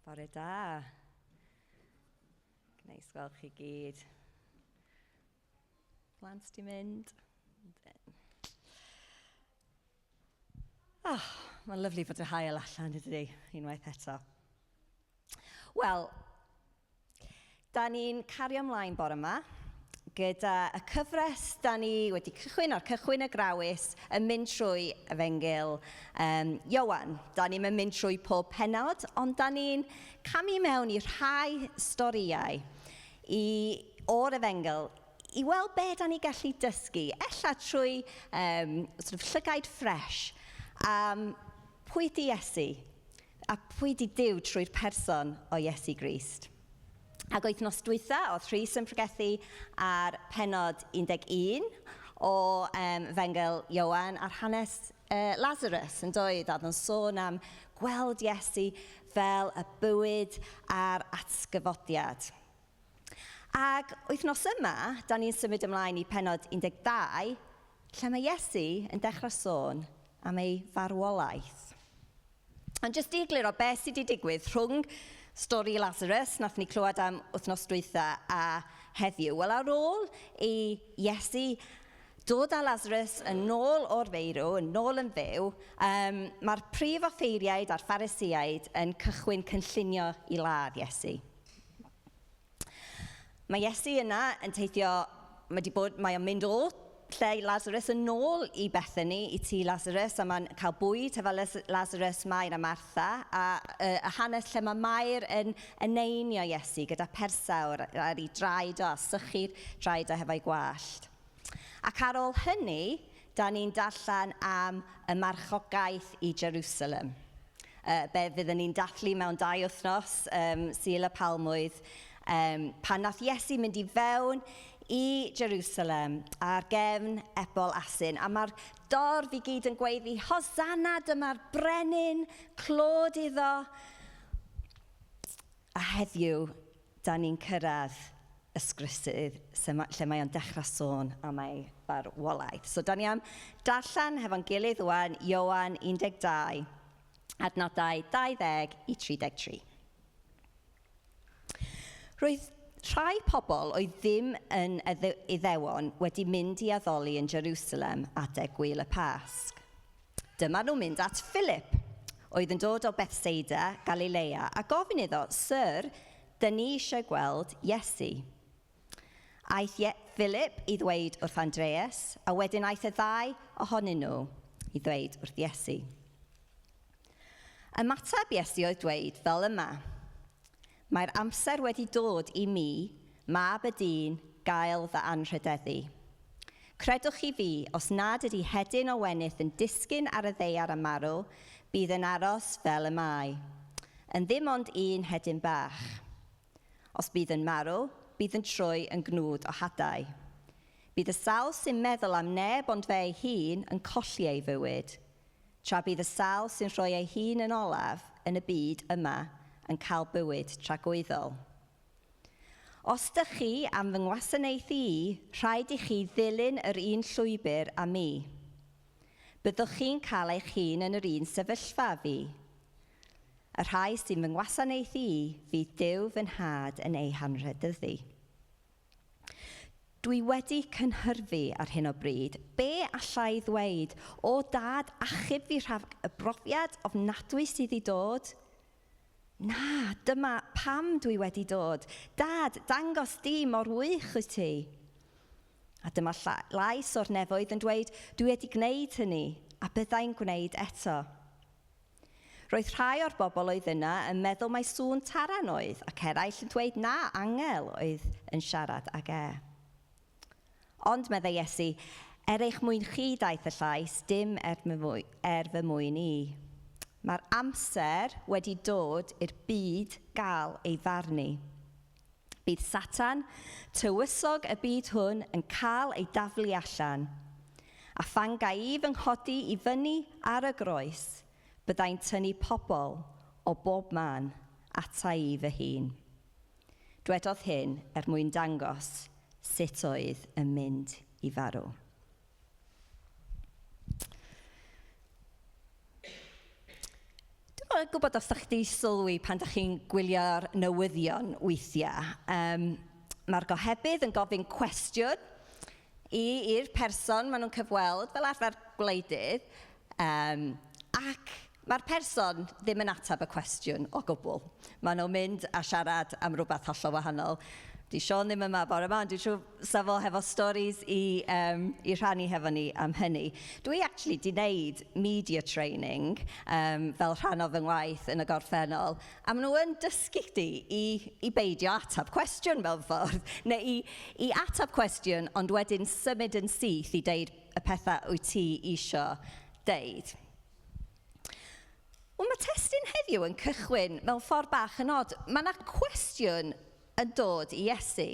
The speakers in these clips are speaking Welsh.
Bore da. Neis gweld chi gyd. Plant di mynd. Oh, mae'n lyflu fod yr haul allan, dydy, unwaith eto. Wel, da ni'n cario ymlaen bore yma gyda y cyfres da ni wedi cychwyn ar cychwyn y grawys yn mynd trwy Efengyl um, Iowan. Da ni'n mynd trwy pob pennod, ond da ni'n camu mewn i rhai storïau i, o'r Efengyl i weld be da ni gallu dysgu, ella trwy um, sort of llygaid ffres am pwy di Iesu a pwy di Duw trwy'r person o Iesu Grist. Ac wythnos dwytha, oedd Rhys yn pregethu ar pennod 11 o um, Fengel Ioan ar hanes uh, Lazarus yn doedd, a oedd yn sôn am gweld Iesu fel y bywyd a'r atgyfodiad. Ac wythnos yma, da ni'n symud ymlaen i pennod 12, lle mae Iesu yn dechrau sôn am ei farwolaeth. Ond jyst i egluro beth sydd wedi digwydd rhwng stori Lazarus, nath ni clywed am wythnos dwytha, a heddiw. Wel, ar ôl i Iesu dod â Lazarus yn ôl o'r feirw, yn ôl yn fyw, um, mae'r prif offeiriaid a'r Pharisïaid yn cychwyn cynllunio i ladd Iesu. Mae Iesu yna yn teithio, mae, di bod, mae o'n mynd o lle i Lazarus yn ôl i Bethany, i tŷ Lazarus, a mae'n cael bwyd hefo Lazarus, Mair a Martha, a y hanes lle mae Mair yn eneinio Iesu gyda persawr ar ei draed o, a sychu'r draed o hefo'i gwallt. Ac ar ôl hynny, da ni'n darllen am y marchogaeth i Jerusalem. Be fydden ni'n dathlu mewn 2 wythnos, Sul y Palmwydd, pan nath Iesu mynd i fewn i Jerusalem ar gefn ebol asyn, a mae'r dorf i gyd yn gweiddi, Hosanna, dyma'r brenin, clod iddo. A heddiw, da ni'n cyrraedd ysgrysydd lle mae o'n dechrau sôn am ei farwolaeth. So, da ni am darllen hefo'n gilydd ŵan, Ioan 12, adnodau 20 i 33. Roedd rhai pobl oedd ddim yn Iddewon wedi mynd i addoli yn Jerusalem adeg gwyl y Pasg. Dyma nhw'n mynd at Philip, oedd yn dod o Bethsaida, Galilea, a gofyn iddo, Syr, dyn ni eisiau gweld Iesu. Aeth Philip i ddweud wrth Andreas, a wedyn aeth y ddau ohonyn nhw i ddweud wrth Iesu. Ymateb Iesu oedd dweud fel yma, Mae'r amser wedi dod i mi, mab y dyn, gael fy anrhydeddu. Credwch chi fi, os nad ydy hedyn o wenith yn disgyn ar y ddaear a marw, bydd yn aros fel y mae. Yn ddim ond un hedyn bach. Os bydd yn marw, bydd yn troi yn gnwd o hadau. Bydd y sawl sy'n meddwl am neb ond fe ei hun yn colli ei fywyd, tra bydd y sawl sy'n rhoi ei hun yn olaf yn y byd yma yn cael bywyd tragwyddol. Os dych chi am fy ngwasanaethu i, rhaid i chi ddilyn yr un llwybr â mi. Byddwch chi'n cael eich hun yn yr un sefyllfa â fi. Y rhai sy'n fy ngwasanaethu i, fydd Duw fy Nhad yn eu hanrhydyddu. Dwi wedi cynhyrfu ar hyn o bryd. Be alla i ddweud? O Dad, achub fi rhag y brofiad ofnadwy sydd i dod? Na, dyma pam dwi wedi dod. Dad, dangos di mor wych wyt ti. A dyma lais o'r nefoedd yn dweud, dwi wedi gwneud hynny, a byddai'n gwneud eto. Roedd rhai o'r bobl oedd yna yn meddwl mai sŵn taran oedd, ac eraill yn dweud na, angel oedd yn siarad ag e. Ond, meddai Iesu, er eich mwyn chi daeth y llais, dim er, er fy mwyn i. Mae'r amser wedi dod i'r byd gael ei farnu. Bydd Satan, tywysog y byd hwn, yn cael ei daflu allan. A phan ga i fy nghodi i fyny ar y groes, byddai'n tynnu pobl o bob man ata i fy hun. Dwedodd hyn er mwyn dangos sut oedd yn mynd i farw. Dwi'n Dwi'n gwybod os ydych chi sylwi pan ydych chi'n gwylio'r newyddion weithiau. Um, Mae'r gohebydd yn gofyn cwestiwn i'r person maen nhw'n cyfweld, fel arfer gwleidydd, um, ac mae'r person ddim yn ateb y cwestiwn o gwbl. Maen nhw'n mynd a siarad am rhywbeth hollol wahanol. Di Sean ddim yma bore yma, ond dwi'n siŵr sa fo hefo stories i, um, i rhannu hefo ni am hynny. Dwi actually di wneud media training um, fel rhan o fy ngwaith yn y gorffennol, a maen nhw yn dysgu chdi i, i beidio ateb cwestiwn mewn ffordd, neu i, i ateb cwestiwn, ond wedyn symud yn syth i deud y pethau wyt ti isio deud. Wel, mae testun heddiw yn cychwyn mewn ffordd bach yn od. Mae yna cwestiwn yn dod i Iesu.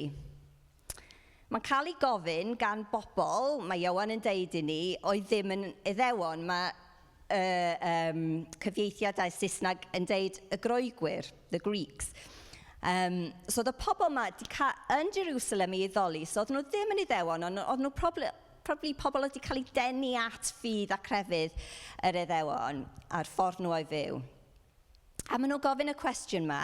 Mae'n cael ei gofyn gan bobl, mae Ioan yn deud i ni, oedd ddim yn Iddewon. Mae y um, cyfieithiadau Saesneg yn deud y Groegwyr, the Greeks. Um, so oedd y pobl yma di yn Jerusalem i addoli, so oedd nhw ddim yn Iddewon, ond oedd nhw probably, probably pobl wedi cael eu denu at ffydd a crefydd yr Iddewon a'r ffordd nhw o'i fyw. A maen nhw'n gofyn y cwestiwn yma,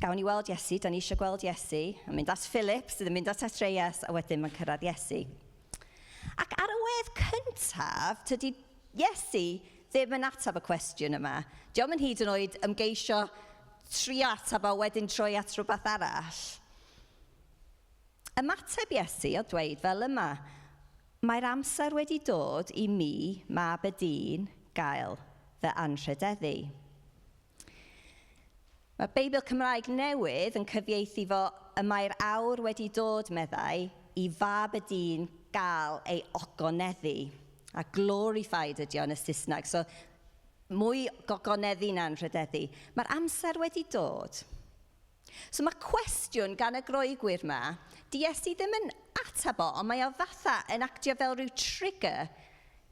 gawn ni weld Iesu, da ni eisiau gweld Iesu, a mynd at Philip sydd yn mynd at Atreus, a wedyn mae'n cyrraedd Iesu. Ac ar y wedd cyntaf, tydi Iesu ddim yn ateb y cwestiwn yma. Diolch yn hyd yn oed ymgeisio trio ateb a wedyn troi at rhywbeth arall. Ymateb Iesu o dweud fel yma, mae'r amser wedi dod i mi, mab y dyn, gael fy anrhydeddu. Mae Beibl Cymraeg Newydd yn cyfieithu fo y mae'r awr wedi dod, meddai, i fab y dyn gael ei ogoneddu. A glorified ydi o yn y Saesneg. So, mwy gogoneddu na'n rhydeddu. Mae'r amser wedi dod. So mae cwestiwn gan y Groegwyr yma, di Iesu ddim yn ateb o, ond mae o fatha yn actio fel rhyw trigger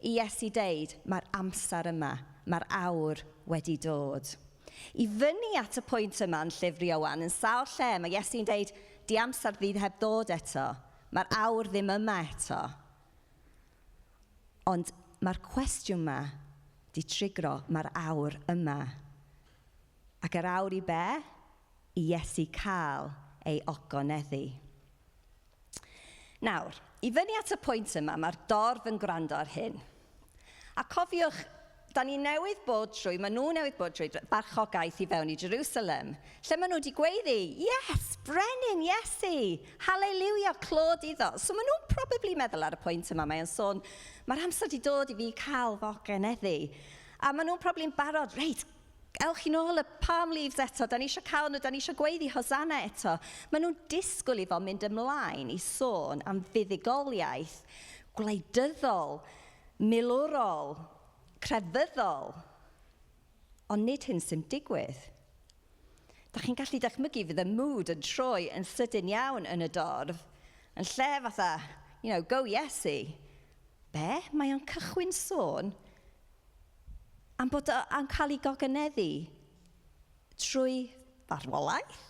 i Iesu deud, mae'r amser yma, mae'r awr wedi dod. I fyny at y pwynt yma yn llyfr Ioan, yn sawl lle, mae Iesu'n deud, di amser fydd heb ddod eto, mae'r awr ddim yma eto. Ond mae'r cwestiwn yma di trigro, mae'r awr yma. Ac yr awr i be? I Iesu cael ei ogoneddu. Nawr, i fyny at y pwynt yma, mae'r dorf yn gwrando ar hyn. A cofiwch, da ni newydd bod trwy, maen nhw newydd bod trwy farchogaeth i fewn i Jerusalem, lle maen nhw wedi gweiddi, yes, brenin, Iesu, haleluia, clod iddo. So maen nhw'n probably meddwl ar y pwynt yma, mae'n sôn, mae'r amser wedi dod i fi cael fy ogeneddu. A maen nhw'n probably'n barod, reit, ewch i nôl y palm leaves eto, da ni eisiau cael nhw, da ni eisiau gweiddi Hosanna eto. Maen nhw'n disgwyl i fo mynd ymlaen i sôn am fuddugoliaeth gwleidyddol, milwrol, crefyddol. Ond nid hyn sy'n digwydd. Da chi'n gallu dychmygu fydd y mood yn troi yn sydyn iawn yn y dorf, yn lle fatha, you know, go Iesu. Be? Mae o'n cychwyn sôn am bod o'n cael ei gogoneddu trwy farwolaeth.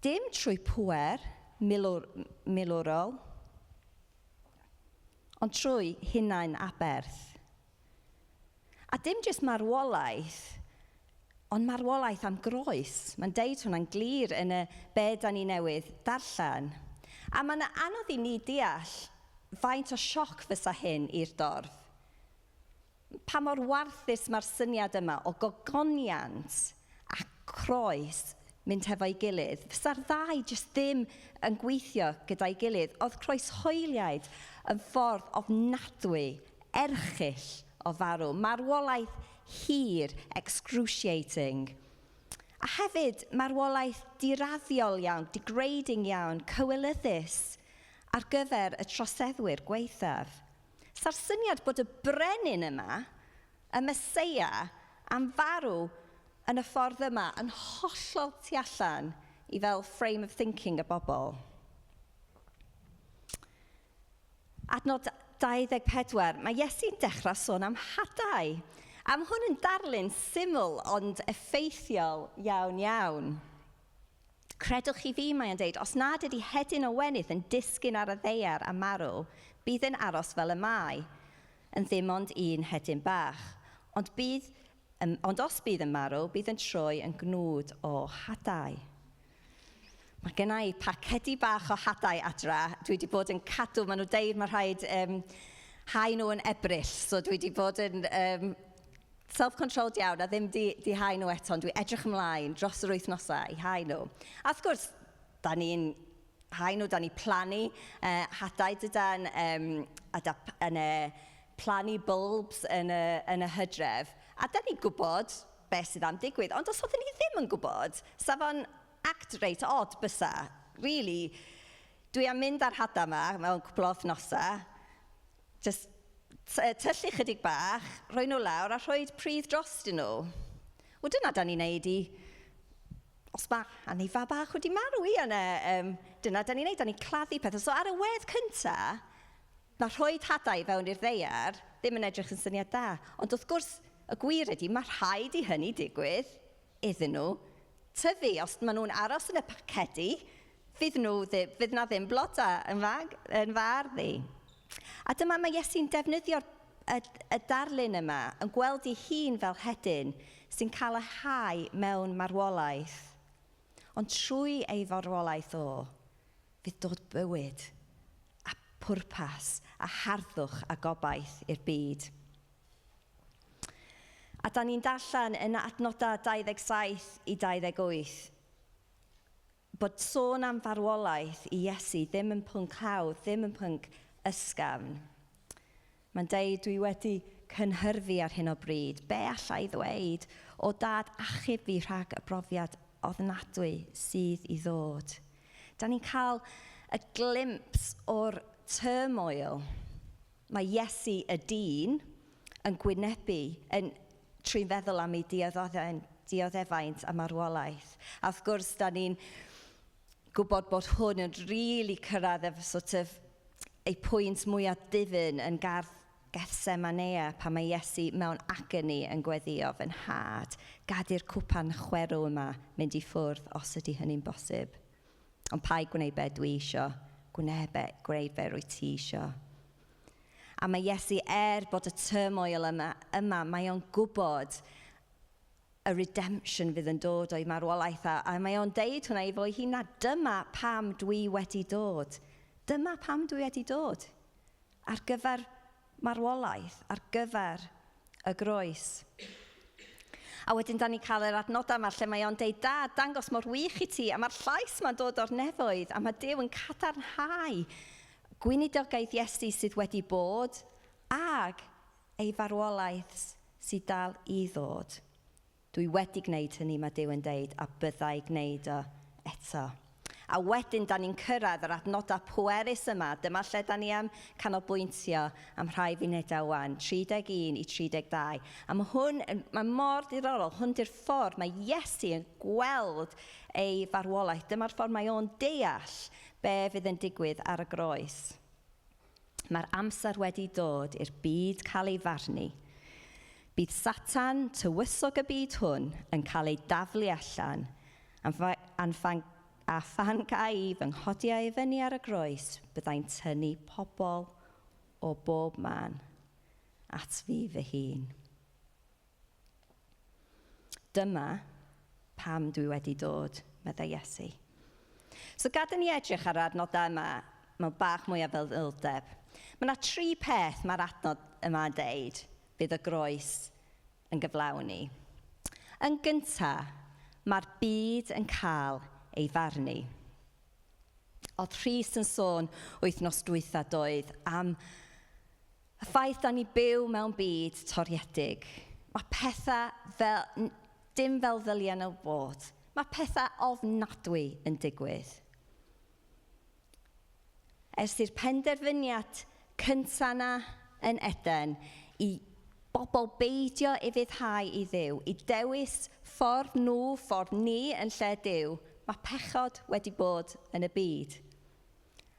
Dim trwy pwer milwr, milwrol, ond trwy hunain aberth. A dim jyst marwolaeth, ond marwolaeth am groes. Mae'n deud hwnna'n glir yn y be da ni newydd darllen. A mae'n anodd i ni deall faint o sioc fysa hyn i'r dorf. Pa mor warthus mae'r syniad yma o gogoniant a croes mynd hefo'i gilydd. Fysa'r ddau jyst ddim yn gweithio gyda'i gilydd. Oedd croeshoeliaid yn ffordd ofnadwy, erchyll o farw. Marwolaeth hir, excruciating. A hefyd, marwolaeth diraddiol iawn, degrading iawn, cywilyddus ar gyfer y troseddwyr gwaethaf. Sa'r syniad bod y brenin yma, y Meseia, am farw yn y ffordd yma yn hollol tu allan i fel frame of thinking y bobl. Adnod 24, mae Iesu'n dechrau sôn am hadau. A mae hwn yn darlun syml ond effeithiol iawn iawn. Credwch chi fi, mae'n deud, os nad ydy hedyn o wenith yn disgyn ar y ddaear a marw, bydd yn aros fel y mae, yn ddim ond un hedyn bach. Ond os bydd yn marw, bydd yn troi yn gnwd o hadau. Mae gen i pacedi bach o hadau adra. Dwi wedi bod yn cadw, maen nhw deud mae rhaid hau nhw yn Ebrill. So dwi wedi bod yn self-controlled iawn a ddim di hau nhw eto, ond dwi edrych ymlaen dros yr wythnosau i hau nhw. A wrth gwrs, da ni'n hau nhw, da ni'n plannu hadau dydan, a da, yn y plannu bulbs yn y hydref. A da ni'n gwybod beth sydd am digwydd. Ond os oedden ni ddim yn gwybod, sa fo'n act reit odd bysa. Really, dwi am mynd ar hadau yma mewn cwpl o wythnosau, just tyllu chydig bach, rhoi nhw lawr a rhoi pridd drostyn nhw. Wel, dyna da ni'n neud i os mae anifail bach wedi marw i yna. Dyna da ni'n neud, da ni'n claddu pethau. So ar y wedd cynta, mae rhoi hadau fewn i'r ddaear ddim yn edrych yn syniad da. Ond wrth gwrs, y gwir ydy, mae rhaid i hynny digwydd iddyn nhw tyfu. Os maen nhw'n aros yn y pacedi, fydd na ddim blodau yn fy ardd i. A dyma mae Iesu'n defnyddio'r y darlun yma, yn gweld ei hun fel hedyn sy'n cael ei hau mewn marwolaeth. Ond trwy ei farwolaeth o, fydd dod bywyd a pwrpas a harddwch a gobaith i'r byd. A da ni'n darllen yn adnodau 27 i 28 bod sôn am farwolaeth i Iesu ddim yn pwnc hawdd, ddim yn pwnc ysgafn. Mae'n deud, dwi wedi cynhyrfu ar hyn o bryd. Be alla i ddweud? O dad, achub fi rhag y brofiad ofnadwy sydd i ddod. Da ni'n cael y glimpse o'r turmoil. Mae Iesu y dyn yn gwynebu, yn trwy feddwl am ei dioddefaint a marwolaeth. A wrth gwrs, da ni'n gwybod bod hwn yn rili cyrraedd efo sort of ei pwynt mwyaf difyn yn gardd Gethsemane pan mae Iesu mewn agony yn gweddio, fy nhad, gad i'r cwpan chwerw yma mynd i ffwrdd os ydy hynny'n bosib. Ond paid gwneud be dwi isio, gwneud be rwyt ti isio. A mae Iesu, er bod y turmoil yma, mae o'n gwybod y redemption fydd yn dod o'i marwolaeth. A mae o'n deud hwnna i fo ei hun, na dyma pam dwi wedi dod. Dyma pam dwi wedi dod. Ar gyfer marwolaeth, ar gyfer y groes. A wedyn da ni'n cael yr adnodau yma lle mae o'n deud, dad, dangos mor wych i ti, a mae'r llais ma'n dod o'r nefoedd, a mae Duw yn cadarnhau gweinidogaeth Iesu sydd wedi bod ag ei farwolaeth sydd dal i ddod. Dwi wedi gwneud hynny, mae Duw yn deud, a byddai gwneud o eto. A wedyn, da ni'n cyrraedd yr adnodau pwerus yma. Dyma lle da ni am canolbwyntio am rhai funudau wan, 31 i 32. A mae hwn, mae mor diddorol, hwn di'r ffordd mae Iesu yn gweld ei farwolaeth. Dyma'r ffordd mae o'n deall be fydd yn digwydd ar y groes. Mae'r amser wedi dod i'r byd cael ei farnu. Bydd Satan, tywysog y byd hwn, yn cael ei daflu allan, a phan ga i fy nghodi i fyny ar y groes, byddai'n tynnu pobl o bob man at fi fy hun. Dyma pam dwi wedi dod, meddai Iesu. So gad i ni edrych ar yr adnodau yma mewn bach mwy o feddylldeb. Mae yna tri peth mae'r adnod yma'n deud bydd y groes yn gyflawni. Yn gyntaf, mae'r byd yn cael ei farnu. Oedd Rhys yn sôn wythnos dwytha doedd am y ffaith da ni byw mewn byd toriedig. Mae pethau fel, dim fel ddyliau nhw fod. Mae pethau ofnadwy yn digwydd. Ers i'r penderfyniad cynta na yn Eden i bobl beidio ufuddhau i Dduw, i dewis ffordd nhw, ffordd ni yn lle Duw, mae pechod wedi bod yn y byd.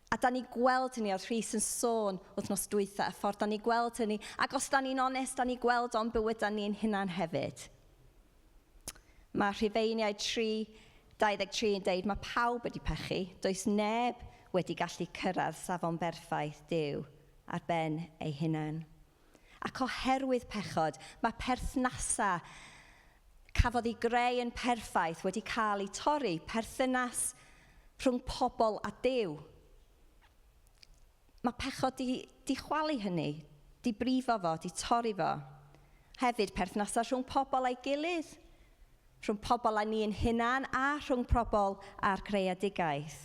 A da ni gweld hynny, oedd Rhys yn sôn wythnos dwytha, y ffordd da ni gweld hynny, ac os da ni'n onest, da ni gweld o'n bywydau ni'n hunan hefyd. Mae Rhufeiniaid 3:23 yn deud, mae pawb wedi pechu, does neb wedi gallu cyrraedd safon berffaith Duw ar ben ei hunan. Ac oherwydd pechod, mae perthnasau cafodd ei greu yn perffaith wedi cael ei torri, perthynas rhwng pobl a Duw. Mae pechod di, di chwalu hynny, di brifo fo, di torri fo. Hefyd, perthnasau rhwng pobl a'i gilydd, rhwng pobl a ni'n hunan a rhwng pobl a'r creadigaeth.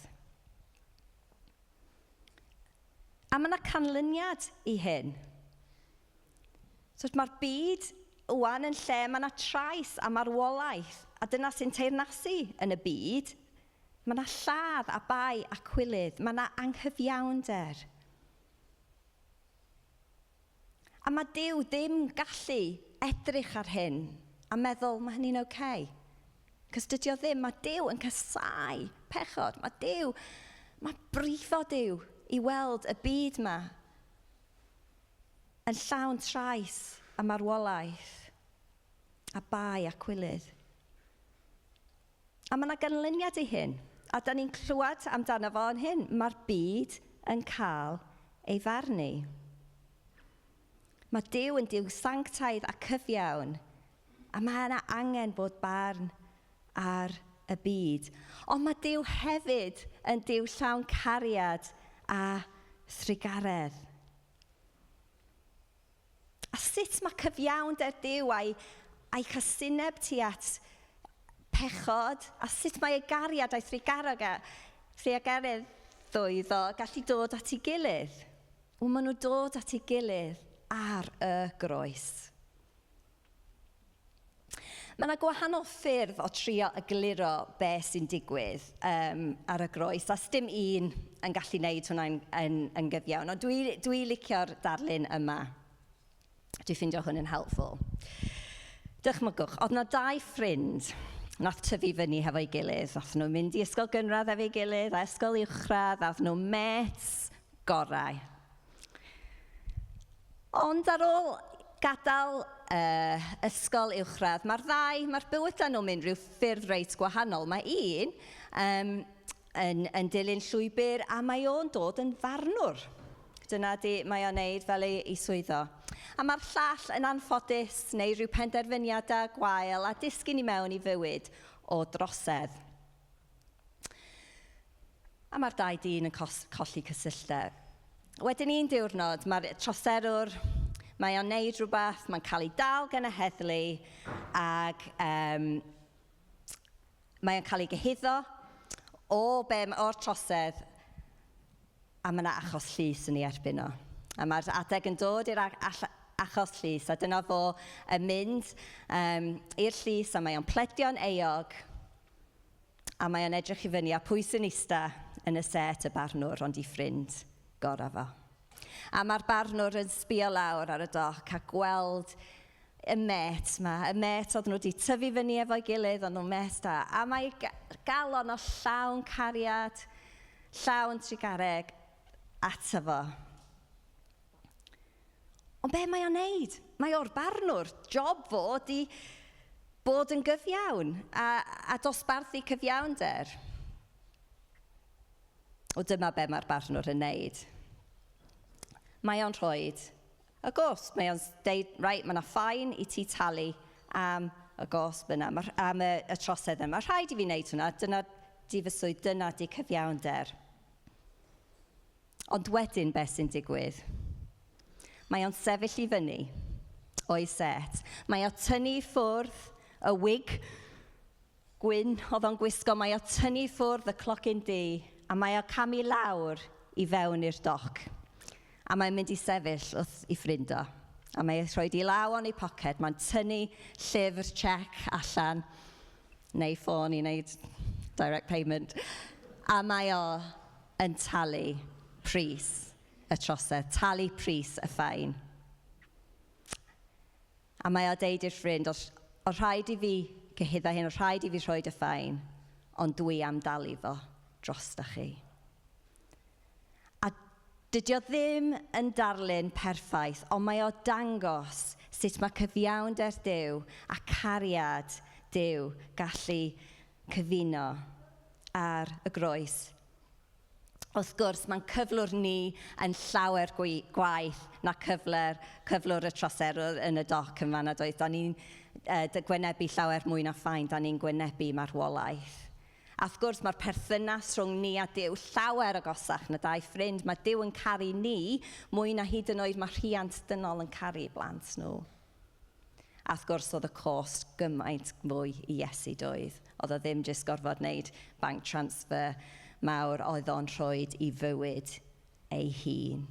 A mae yna canlyniad i hyn. So mae'r byd wan yn lle mae yna trais a marwolaeth, a dyna sy'n teyrnasu yn y byd. Mae yna lladd a bai a cwilydd, mae yna anghyfiawnder. A mae Duw ddim gallu edrych ar hyn a meddwl, mae hynny'n oce. Okay. Cos dydy o ddim, mae Duw yn casáu pechod. Mae Duw, mae brifo Duw i weld y byd yma yn llawn trais a marwolaeth a bai a cwilydd. A mae yna ganlyniad i hyn, a da ni'n clywed amdano fo yn hyn. Mae'r byd yn cael ei farnu. Mae Duw yn Duw sanctaidd a cyfiawn, a mae yna angen bod barn ar y byd. Ond mae Duw hefyd yn Duw llawn cariad a thrugaredd. A sut mae cyfiawnder Duw a'i, a'i chasineb tu at pechod, a sut mae ei gariad a'i thrugarog a thrugaredd ddwyddo gallu dod at ei gilydd? Wel, maen nhw dod at ei gilydd ar y groes. Mae yna gwahanol ffyrdd o trio egluro be sy'n digwydd um, ar y groes, a sdim un yn gallu gwneud hwnna'n yn, yn gyfiawn. Ond dwi, dwi licio'r darlun yma. Dwi'n ffindio hwn yn helpful. Dychmygwch, oedd yna dau ffrind nath tyfu fyny hefo'i gilydd. Nath nhw mynd i ysgol gynradd efo'i gilydd, a ysgol uwchradd, a oedd nhw mêts gorau. Ond ar ôl gadael uh, ysgol uwchradd, mae'r ddau, mae'r bywydau nhw'n mynd rhyw ffyrdd reit gwahanol. Mae un um, yn, yn dilyn llwybr a mae o'n dod yn farnwr. Dyna di, mae o'n neud fel ei, ei swyddo. A mae'r llall yn anffodus neu rhyw penderfyniadau gwael a disgyn i mewn i fywyd o drosedd. A mae'r dau dyn yn colli cysylltedd. Wedyn un diwrnod, mae'r troserwr, mae o'n neud rhywbeth, mae'n cael ei dal gan y heddlu, ac um, mae o'n cael ei gyhuddo o be, o'r trosedd, a mae yna achos llys yn ei erbyn o. A mae'r adeg yn dod i'r achos llys, a dyna fo yn mynd um, i'r llys, a mae o'n pledio'n euog, A mae o'n edrych i fyny, a pwy sy'n ista yn y set y barnwr, ond i ffrind gorau fo. A mae'r barnwr yn sbio lawr ar y doc a gweld y met ma. Y met oedd nhw wedi tyfu fyny efo'i gilydd, ond nhw'n met da. A mae galon o llawn cariad, llawn trugareg ato fo. Ond be mae o'n neud? Mae o'r barnwr. Job fo di bod yn gyfiawn a, a dosbarthu cyfiawnder. O dyma be mae'r barnwr yn neud. Mae o'n rhoi y gosb. Mae o'n deud, right, mae yna fine i ti talu am y gosb yna, am y, y trosedd yna. Mae rhaid i fi wneud hwnna, dyna di fy swydd, dyna di cyfiawnder. Ond wedyn beth sy'n digwydd? Mae o'n sefyll i fyny o'i set. Mae o tynnu ffwrdd y wig gwyn oedd o'n gwisgo. Mae o tynnu ffwrdd y clocyn du a mae o camu lawr i fewn i'r doc. A mae'n mynd i sefyll wrth i ffrind o. A mae'n rhoi di law o'n ei poced. Mae'n tynnu llyfr check allan neu ffôn i wneud direct payment. A mae o yn talu pris y trosedd, talu pris y fine. A mae o deud i'r ffrind, os, o rhaid i fi cyhuddo hyn, o rhaid i fi rhoi y fine, ond dwi am dalu fo drosta chi. A dydy o ddim yn darlun perffaith, ond mae o dangos sut mae cyfiawnder Duw a cariad Duw gallu cyfuno ar y groes. Wrth gwrs, mae'n cyflwr ni yn llawer gwaeth na cyflwr y troseddwr yn y doc yn fan'na, doedd. Da ni'n gwynebu llawer mwy na phoen, da ni'n gwynebu marwolaeth. A wrth gwrs, mae'r perthynas rhwng ni a Duw llawer agosach na dau ffrind. Mae Duw yn caru ni mwy na hyd yn oed mae rhiant dynol yn caru blant nhw. A wrth gwrs, oedd y cost gymaint mwy i Iesu, doedd. Oedd o ddim jyst gorfod wneud bank transfer mawr, oedd o'n rhoi ei fywyd ei hun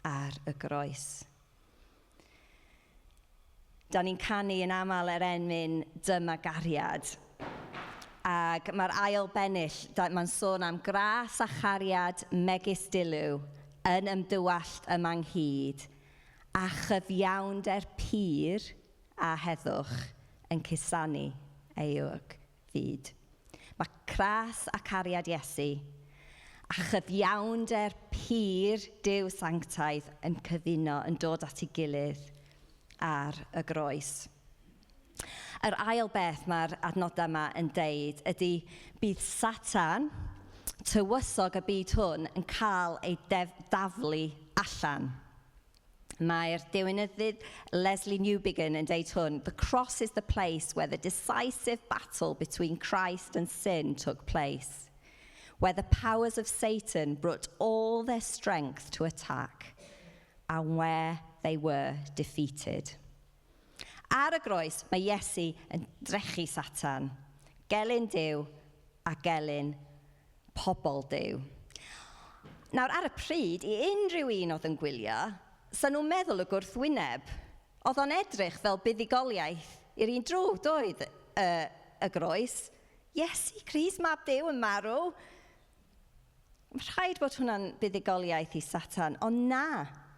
ar y groes. Da ni'n canu yn aml yr emyn "Dyma Gariad". Ac mae'r ail bennill, mae'n sôn am gras a chariad megis dilyw yn ymdywallt yma ynghyd a chyfiawnder pur a heddwch yn cusanu euog fyd. Mae cras a cariad Iesu a chyfiawnder pur Duw sanctaidd yn cyfuno, yn dod at ei gilydd ar y groes. Yr ail beth mae'r adnodau yma yn deud ydy bydd Satan, tywysog y byd hwn, yn cael ei daflu allan. Mae'r diwinydd Lesslie Newbigin yn deud hwn: "The cross is the place where the decisive battle between Christ and sin took place, where the powers of Satan brought all their strength to attack, and where they were defeated." Ar y groes, mae Iesu yn drechu Satan, gelyn Duw a gelyn pobl Duw. Nawr, ar y pryd, i unrhyw un oedd yn gwylio, sa nhw'n meddwl y gwrthwyneb. Oedd o'n edrych fel buddugoliaeth i'r un drwg, doedd, y groes. Iesu Grist, mab Duw, yn marw. Mae rhaid bod hwnna'n buddugoliaeth i Satan, ond na.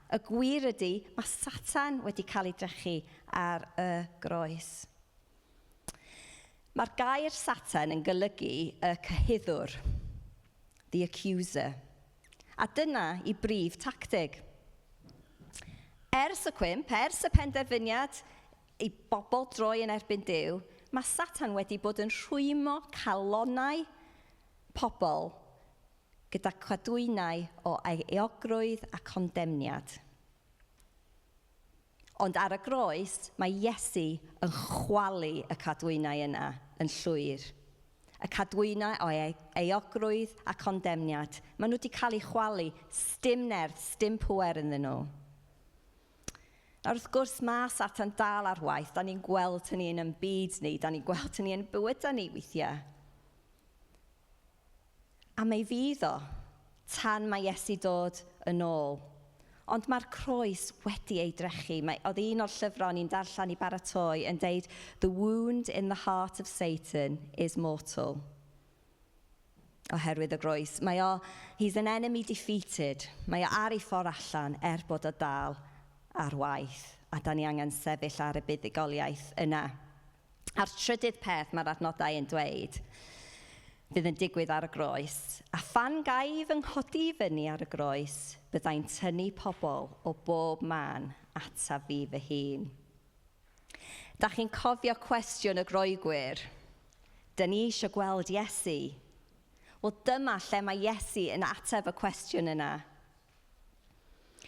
Y gwir ydy, mae Satan wedi cael ei drechu ar y groes. Mae'r gair Satan yn golygu y cyhuddwr, the accuser. A dyna ei brif tactig. Ers y cwymp, ers y penderfyniad i bobl droi yn erbyn Duw, mae Satan wedi bod yn rhwymo calonnau pobl gyda cadwynau o euogrwydd a condemniad. Ond ar y groes, mae Iesu yn chwalu y cadwynau yna yn llwyr. Y cadwynau o euogrwydd a condemniad. Maen nhw wedi cael eu chwalu, sdim nerth, sdim pwer ynddyn nhw. Nawr, wrth gwrs, mae Satan dal ar waith. Da ni'n gweld hynny yn byd ni, da ni'n gweld hynny yn bywydau ni weithiau. A mae fydd o tan mae Iesu dod yn ôl. Ond mae'r croes wedi ei drechu. Oedd un o'r llyfrau ni'n darllen i baratoi yn deud, "The wound in the heart of Satan is mortal." Oherwydd y groes. He's an enemy defeated. Mae o ar ei ffordd allan er bod o dal ar waith. A da ni angen sefyll ar y buddugoliaeth yna. A'r trydydd peth mae'r adnodau yn dweud fydd yn digwydd ar y groes. A phan gaif yng nghodi i fyny ar y groes, byddai'n tynnu pobl o bob man ata fi fy hun. Da chi'n cofio cwestiwn y Groegwyr? "Dyn ni eisiau gweld Iesu." Wel, dyma lle mae Iesu yn ateb y cwestiwn yna.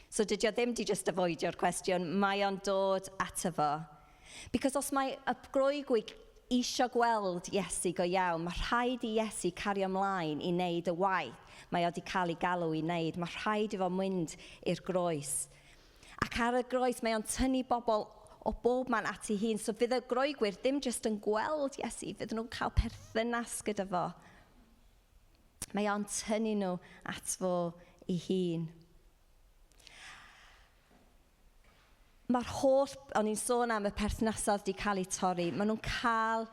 So dydy o ddim di just avoidio'r cwestiwn, mae o'n dod ato fo. Because os mae y Groegwyr eisiau gweld Iesu go iawn, mae rhaid i Iesu cario ymlaen i wneud y waith mae o wedi cael ei galw i wneud. Mae rhaid i fo mynd i'r groes. Ac ar y groes mae o'n tynnu bobl o bob man at ei hun. So fydd y Groegwyr ddim jyst yn gweld Iesu, fydd nhw'n cael perthynas gyda fo. Mae o'n tynnu nhw at fo ei hun. Mae'r holl, o'n i'n sôn am y perthnasoedd wedi cael eu torri, maen nhw'n cael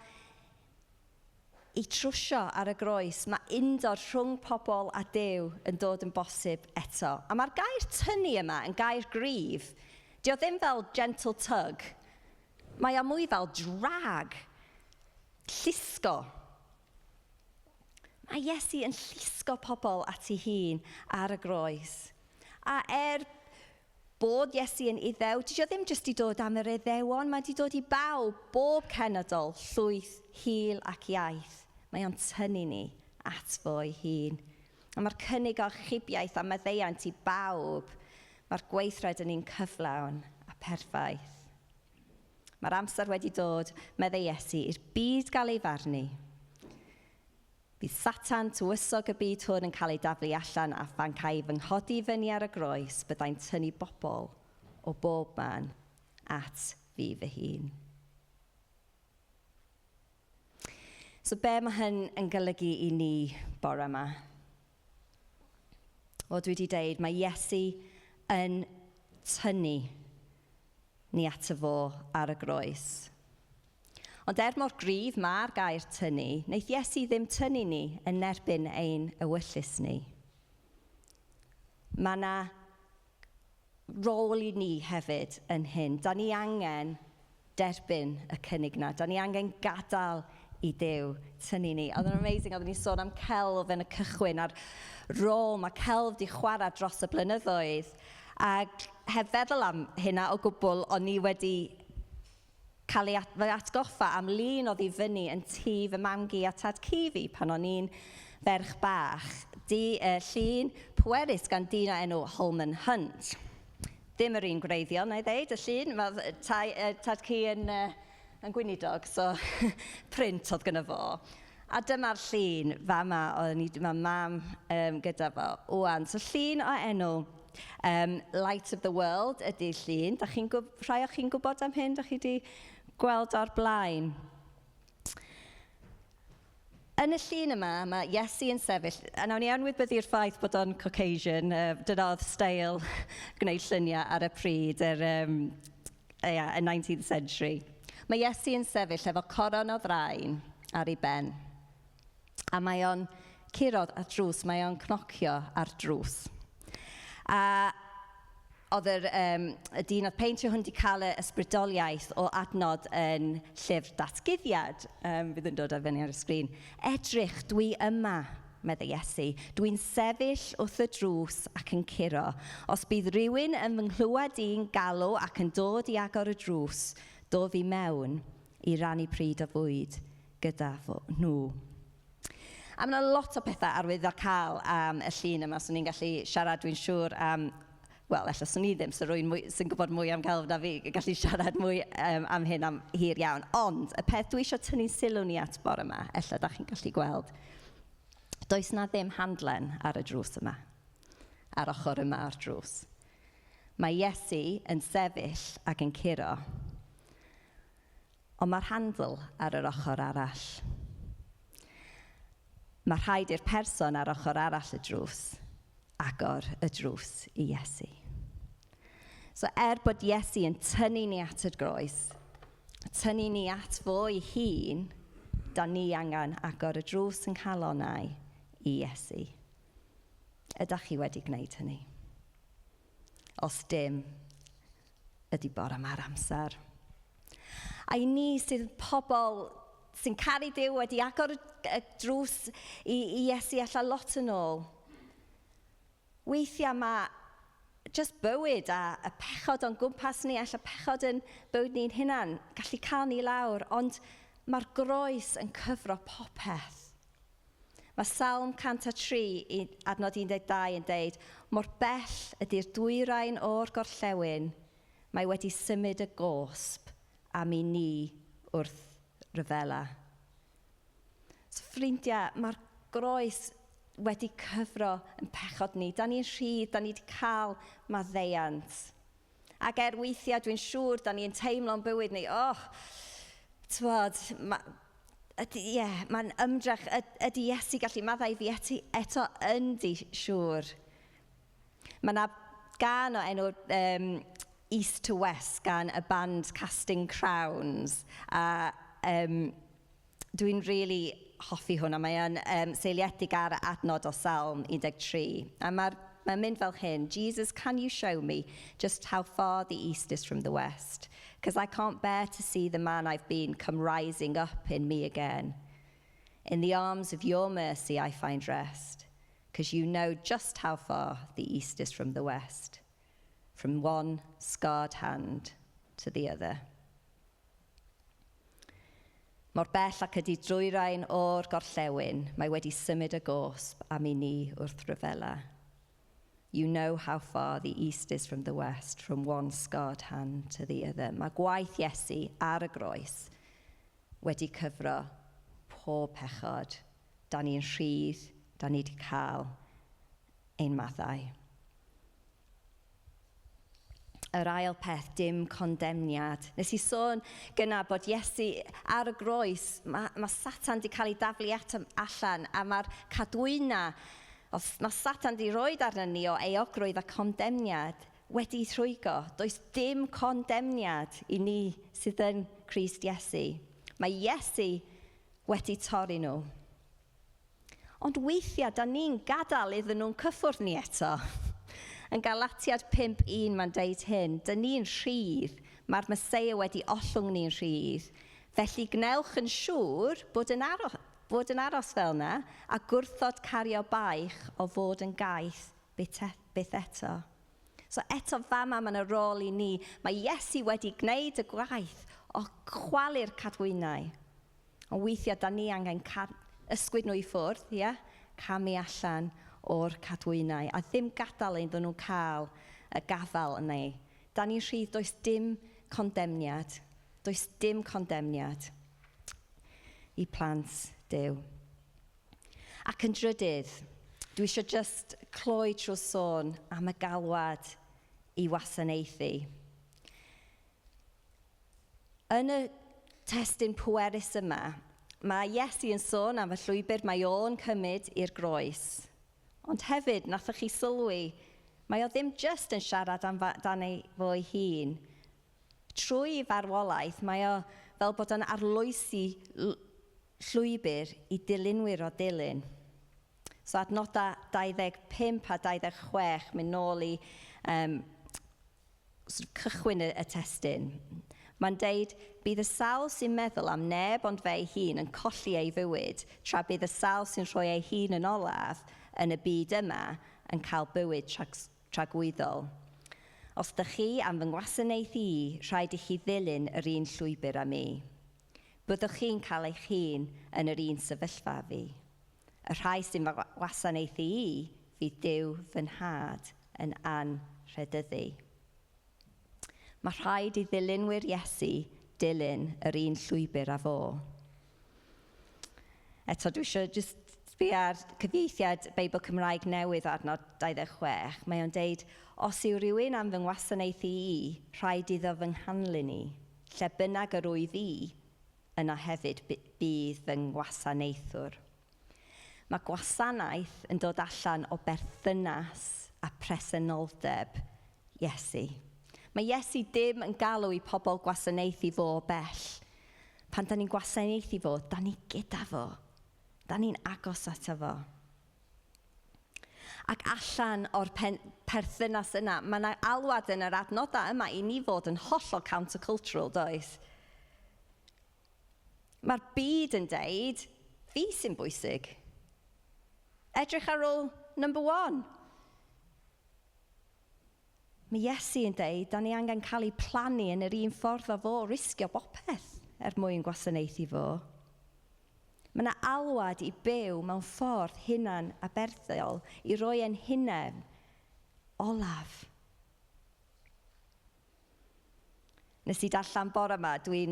eu trwsio ar y groes. Mae undod rhwng pobl a Duw yn dod yn bosib eto. A mae'r gair "tynnu" yma yn gair gryf. Di o ddim fel gentle tug. Mae o mwy fel drag, llusgo. Mae Iesu yn llusgo pobl at ei hun ar y groes. A er bod Iesu yn Iddew, dydy o ddim jyst i dod am yr Iddewon, mae wedi dod i bawb, bob cenedl, llwyth, hil ac iaith. Mae o'n tynnu ni at fo'i hun. A mae'r cynnig o achubiaeth a maddeuant i bawb. Mae'r gweithred yn un cyflawn a perffaith. Mae'r amser wedi dod, meddai Iesu, i'r byd gael ei farnu. Bydd Satan, tywysog y byd hwn, yn cael ei daflu allan a phan cael fy nghodi fyny ar y groes, byddai'n tynnu bobl o bob man at fi fy hun. So be mae hyn yn golygu i ni bore yma? Wel, dwi wedi deud, mae Iesu yn tynnu ni ato fo ar y groes. Ond er mor gryf mae'r gair tynnu, wneith Iesu ddim tynnu ni yn erbyn ein ewyllys ni. Mae yna rôl i ni hefyd yn hyn. Da ni angen derbyn y cynnig na. Da ni angen gadael i Duw tynnu ni. Oedd yn amazing, oedden ni'n sôn am celf yn y cychwyn a'r rôl mae celf di chwarae dros y blynyddoedd. Ac heb feddwl am hynna o gwbl, o'n i wedi cael ei fy atgoffa am lun oedd i fyny yn tŷ fy mam-gu a tad-cu fi pan o'n i'n ferch bach. Llun pwerus gan dyn o enw Holman Hunt. Ddim yr un gwreiddiol, na i ddeud, y llun. Mae tad-cu yn gweinidog, so print oedd gyda fo. A dyma'r llun fama, oedd ni, mae mam gyda fo. Wan, so llun o enw Light of the World ydy'r llun. Da chi'n rhai o chi'n gwybod am hyn? Da chi wedi gweld o'r blaen? Yn y llun yma, mae Iesu yn sefyll, a nawn ni anwybyddu'r ffaith bod o'n Caucasian, dyna oedd steil gwneud lluniau ar y pryd, yeah, y 19th century. Mae Iesu yn sefyll efo coron o ddrain ar ei ben. A mae o'n curo ar drws, mae o'n cnocio ar drws. A oedd y dyn oedd peintio hwn wedi cael y ysbrydoliaeth o adnod yn llyfr Datguddiad, fydd yn dod ar fyny ar y sgrin. "Edrych, dwi yma," meddai Iesu. "Dwi'n sefyll wrth y drws ac yn curo. Os bydd rhywun yn fy nghlywed i'n galw ac yn dod i agor y drws, dof i mewn i rannu pryd o fwyd gyda nhw." A mae yna lot o pethau arwyddocaol am y llun yma, so ni'n gallu siarad, dwi'n siŵr, am, wel, ella swn i ddim, so rwy'n mwy, sy'n gwybod mwy am celf na fi, yn gallu siarad mwy am hyn am hir iawn. Ond y peth dwi eisiau tynnu sylw ni at bore yma, ella da chi'n gallu gweld, does na ddim handlen ar y drws yma, ar ochr yma o'r drws. Mae Iesu yn sefyll ac yn curo, ond mae'r handle ar yr ochr arall. Mae rhaid i'r person ar ochr arall y drws agor y drws i Iesu. So er bod Iesu yn tynnu ni at y groes, tynnu ni at fo ei hun, da ni angen agor y drws yn calonau i Iesu. Ydych chi wedi gwneud hynny? Os dim, ydy bore yma'r amser. A i ni sydd pobl sy'n caru Duw wedi agor y drws i Iesu ella lot yn ôl, weithiau mae just bywyd a y pechod o'n gwmpas ni, ella pechod yn bywyd ni'n hunan, gallu cael ni lawr, ond mae'r groes yn cyfro popeth. Mae Salm 103, adnod 12 yn deud, "Mor bell ydy'r dwyrain o'r gorllewin, mae wedi symud y gosb am i ni wrth ryfela." So ffrindiau, mae'r groes wedi cyfro yn pechod ni. Da ni'n rhydd, da ni wedi cael maddeuant. Ac er weithiau dwi'n siŵr da ni'n teimlo'n bywyd ni, oh, t'wod, yeah, mae'n ymdrech, ydy Iesu gallu maddau fi eto yndi siŵr. Mae yna gân o enw East to West gan y band Casting Crowns. A dwi'n really hoffi hwnna. Mae o'n seiliedig ar adnod o Salm 13. A mae'n mynd fel hyn: "Jesus, can you show me just how far the east is from the west? Because I can't bear to see the man I've been come rising up in me again. In the arms of your mercy I find rest, because you know just how far the east is from the west, from one scarred hand to the other." Mor bell ac ydy dwyrain o'r gorllewin, mae wedi symud y gosb am i ni wrth ryfela. You know how far the east is from the west, from one scarred hand to the other. Mae gwaith Iesu ar y groes wedi cyfro pob pechod. Da ni'n rhydd, da ni wedi cael ein maddau. Yr ail peth, dim condemniad. Nes i sôn gyna bod Iesu ar y groes, mae Satan wedi cael ei daflu allan a mae'r cadwyna, os mae Satan wedi rhoi arno ni o euogrwydd a condemniad wedi rhwygo. Does dim condemniad i ni sydd yn Crist Iesu. Mae Iesu wedi torri nhw. Ond weithiau, da ni'n gadael iddyn nhw'n cyffwrdd ni eto. Yn Galatiad 5.1 mae'n deud hyn, dyn ni'n rhydd, mae'r Meseia wedi ollwng ni'n rhydd. Felly gwnewch yn siŵr bod yn aros fel yna a gwrthod cario baich o fod yn gaeth byth eto. So eto fama mae yna rôl i ni. Mae Iesu wedi gwneud y gwaith o chwalu'r cadwynau. Ond weithiau, da ni angen ysgwyd nhw i ffwrdd, ie? Yeah? Camu allan o'r cadwynau a ddim gadael iddyn nhw cael y gafael yn ei. Da ni'n rhydd, does dim condemniad. Does dim condemniad i plant Duw. Ac yn drydydd, dwi eisiau just cloi trwy sôn am y galwad i wasanaethu. Yn y testun pwerus yma, mae Iesu yn sôn am y llwybr mae o'n cymryd i'r groes. Ond hefyd, nathoch chi sylwi, mae o ddim just yn siarad am dan ei fo'i hun. Trwy farwolaeth, mae o fel bod o'n arloesi llwybr i dilynwyr o dilyn. So adnodau 25 a 26, mynd nôl i sort of cychwyn y testun. Mae'n deud, bydd y sawl sy'n meddwl am neb ond fe ei hun yn colli ei fywyd, tra bydd y sawl sy'n rhoi ei hun yn olaf yn y byd yma yn cael bywyd tragwyddol. Os ydych chi am fy ngwasanaethu i, rhaid i chi ddilyn yr un llwybr â mi. Byddwch chi'n cael eich hun yn yr un sefyllfa fi. Y rhai sy'n fy wasanaethu i, fydd Duw fy nhad yn anrhydeddu. Mae rhaid i ddilynwyr Iesu dilyn yr un llwybr â fo. Eto, dwi eisiau just sbio ar cyfieithiad Beibl Cymraeg Newydd adnod 26. Mae o'n deud, os yw rhywun am fy ngwasanaethu i, rhaid iddo fy nghanlyn i. Lle bynnag yr wyf i, yna hefyd bydd fy ngwasanaethwr. Mae gwasanaeth yn dod allan o berthynas a presenoldeb Iesu. Mae Iesu dim yn galw i pobl gwasanaethu fo o bell. Pan da ni'n gwasanaethu fo, da ni gyda fo. Da ni'n agos ato fo. Ac allan o'r perthynas yna, mae yna alwad yn yr adnodau yma i ni fod yn hollol countercultural, does? Mae'r byd yn deud, fi sy'n bwysig. Edrych ar ôl number one. Mae Iesu yn deud, da ni angen cael ei plannu yn yr un ffordd o fo, risgio bopeth er mwyn gwasanaethu fo. Mae yna alwad i byw mewn ffordd hunan aberthol, i roi ein hunain olaf. Nes i darllen bore yma, dwi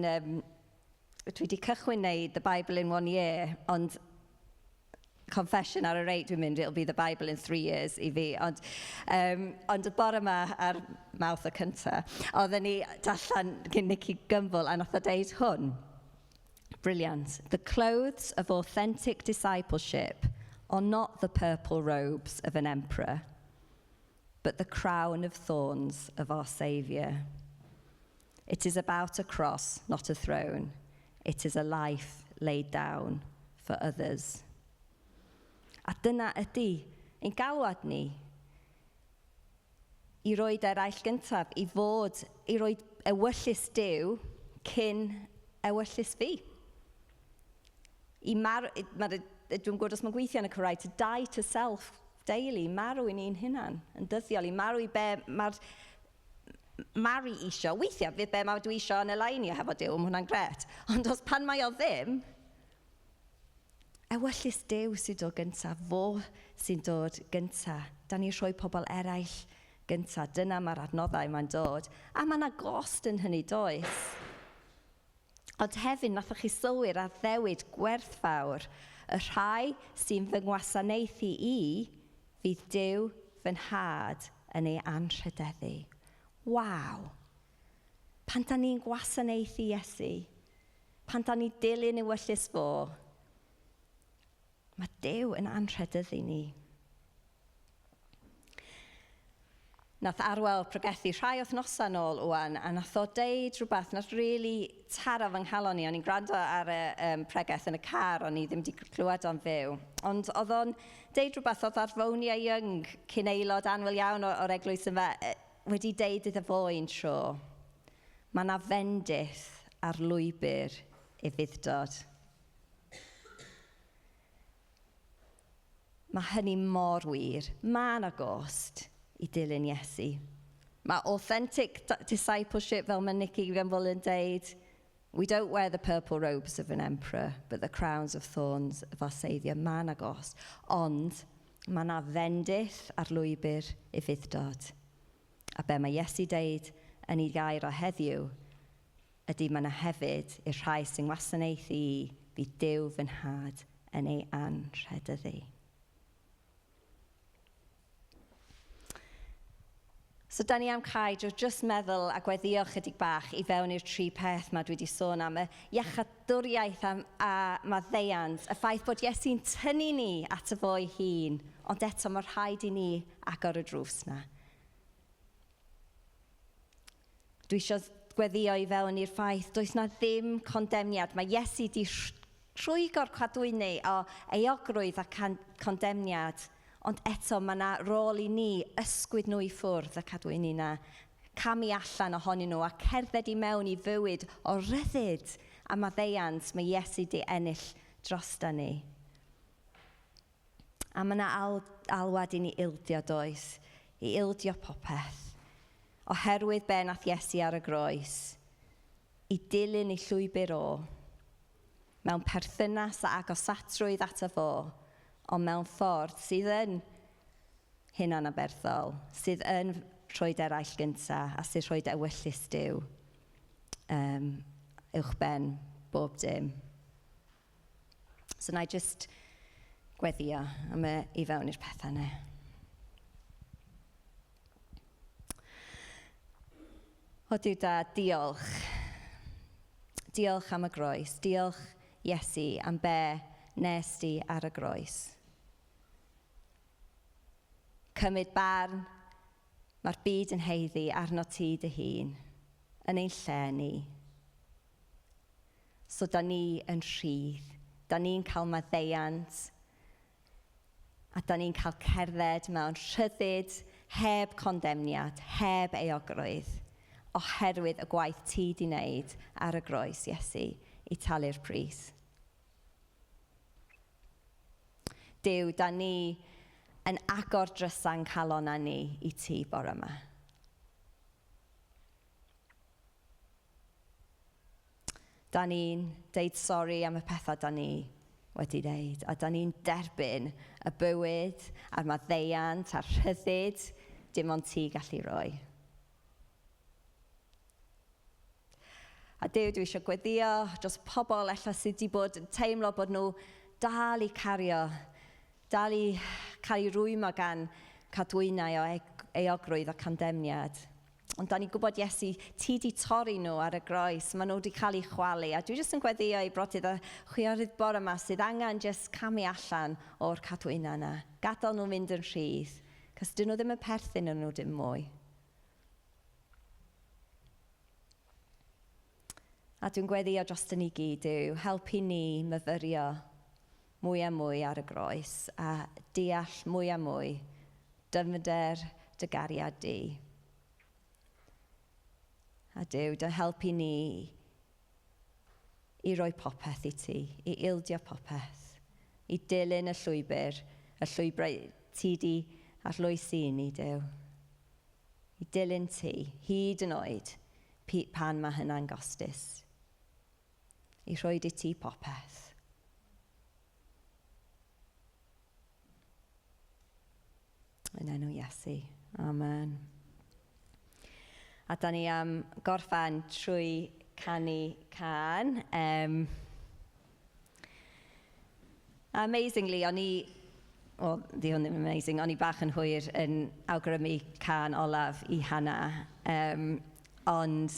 wedi cychwyn wneud The Bible in One Year, ond confession ar y rate dwi'n mynd, it'll be the Bible in 3 years i fi. Ond y bore yma ar Mawrth y cynta, oedden ni darllen gyn Nicky Gumbel a nath o deud hwn. Brilliant. "The clothes of authentic discipleship are not the purple robes of an emperor, but the crown of thorns of our Saviour. It is about a cross, not a throne. It is a life laid down for others." A dyna ydy ein galwad ni i roed eraill gyntaf, i fod, i roed ewyllys Duw cyn ewyllys fi. Dwi'n gwybod os mae'n gweithio yn y Cymraeg, to die to self daily, marw i ni'n hunan, yn dyddiol, i marw i be mae'r Mari isio, weithiau fydd be mae dwi isio yn align-io hefo Duw, mae hwnna'n gret. Ond os pan mae o ddim, ewyllys Duw sy'n dod gyntaf, fo sy'n dod gyntaf. Da ni'n rhoi pobl eraill gyntaf. Dyna mae'r adnoddau mae'n dod. A mae yna gost yn hynny, does? Ond hefyd, nathoch chi sylwi'r addewid gwerthfawr, y rhai sy'n fy ngwasanaethu i, fydd Duw fy nhad yn ei anrhydeddu. Waw! Pan da ni'n gwasanaethu Iesu, pan da ni'n dilyn ewyllys fo, mae Duw yn anrhydeddu ni. Nath Arwel pregethu rhai wythnosau nôl wan, a nath o deud rhywbeth nath really taro fy nghalon i. O'n i'n gwrando ar y pregeth yn y car, o'n i ddim wedi clywed o'n fyw. Ond oedd o'n deud rhywbeth oedd Arfonia Young, cyn aelod annwyl iawn o'r eglwys yma, wedi deud iddo fo un tro. Mae yna fendith ar lwybr ufudd-dod. Mae hynny mor wir. Mae yna gost i dilyn Iesu. Mae authentic discipleship, fel mae Nicky Gumbel yn deud, we don't wear the purple robes of an emperor, but the crowns of thorns of our Saviour. Mae yna gost. Ond mae yna fendith ar lwybr ufudd-dod. A be mae Iesu deud yn ei gair o heddiw ydy mae yna hefyd i'r rhai sy'n wasanaethu i, fydd Duw fy nhad yn ei anrhydeddu. So, da ni am cau drwy jyst meddwl a gweddio chydig bach i fewn i'r tri peth ma dwi wedi sôn am, y iachadwriaeth a maddeuant, y ffaith bod Iesu'n tynnu ni at y fo'i hun, ond eto mae rhaid i ni agor y drws na. Dwi eisiau gweddio i fewn i'r ffaith, does na ddim condemniad. Mae Iesu di rhwygo'r cadwyni o euogrwydd a condemniad, ond eto mae yna rôl i ni ysgwyd nhw i ffwrdd y cadwyni na, camu allan ohonyn nhw a cerdded i mewn i fywyd o ryddid a maddeuant mae Iesu di ennill drosta ni. A mae yna alwad i ni ildio, does, i ildio popeth, oherwydd be nath Iesu ar y groes, i dilyn ei llwybr o, mewn perthynas a agosatrwydd ato fo, ond mewn ffordd sydd yn hunanaberthol, sydd yn rhoi eraill gynta, a sydd rhoi ewyllys Duw uwchben bob dim. So na i just gweddio am y, i fewn i'r pethau yna. O Duw da, diolch. Diolch am y groes. Diolch, Iesu, am be nes di ar y groes. Cymryd barn, mae'r byd yn haeddu arno ti dy hun, yn ein lle ni. So da ni yn rhydd, da ni'n cael maddeuant, a da ni'n cael cerdded mewn rhyddid, heb condemniad, heb euogrwydd, oherwydd y gwaith ti di wneud ar y groes, Iesu, i talu'r pris. Duw, da ni yn agor drysa'n calon â ni i ti bore yma. Da ni'n deud sori am y pethau da ni wedi deud, a da ni'n derbyn y bywyd a'r maddeuant a'r rhyddid dim ond ti gallu roi. A Duw, dwi eisiau gweddio dros pobl ella sydd wedi bod yn teimlo bod nhw dal i cario, dal i cael eu rwymo gan cadwynau o euogrwydd a condemniad. Ond da ni'n gwybod, Iesu, ti di torri nhw ar y groes, maen nhw wedi cael eu chwalu. A dwi jyst yn gweddio i brodyr a chwiorydd bore yma sydd angen jyst camu allan o'r cadwyna yna. Gadael nhw fynd yn rhydd, cos dyn nhw ddim yn perthyn yn nhw dim mwy. A dwi'n gweddio dros ni gyd, Duw, helpu ni myfyrio mwy a mwy ar y groes a deall mwy a mwy dyfnder dy gariad di. A Duw, dy helpu ni i roi popeth i ti, i ildio popeth, i dilyn y llwybr, y llwybrau ti di arloesi i ni, Duw. I dilyn ti, hyd yn oed, pan mae hynna'n gostus. I rhoi i ti popeth. Yn enw Iesu. Amen. A da ni am gorffan trwy canu cân. Amazingly, o'n i... Wel, di hwn ddim yn amazing, o'n i bach yn hwyr yn awgrymu cân olaf i Hannah. Ond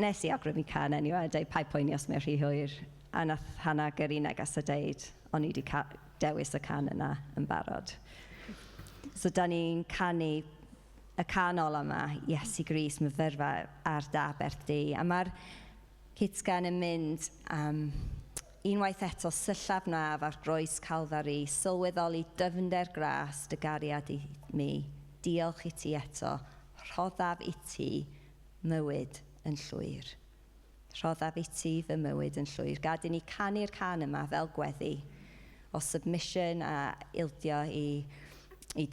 nes i awgrymu cân anyway, a deud paid poeni os mae'n rhy hwyr. A nath Hannah gyrru neges a deud, o'n i wedi dewis y cân yna yn barod. So, da ni'n canu y cân ola yma, Iesu Grist, myfyrfa ar dy aberth di. A mae'r cytgan yn mynd unwaith eto syllaf naf ar groes Calfari, sylweddoli dyfnder gras dy gariad i mi. Diolch i ti eto, rhoddaf i ti mywyd yn llwyr. Rhoddaf i ti fy mywyd yn llwyr. Gad i ni canu'r cân yma fel gweddi o submission a ildio i Duw.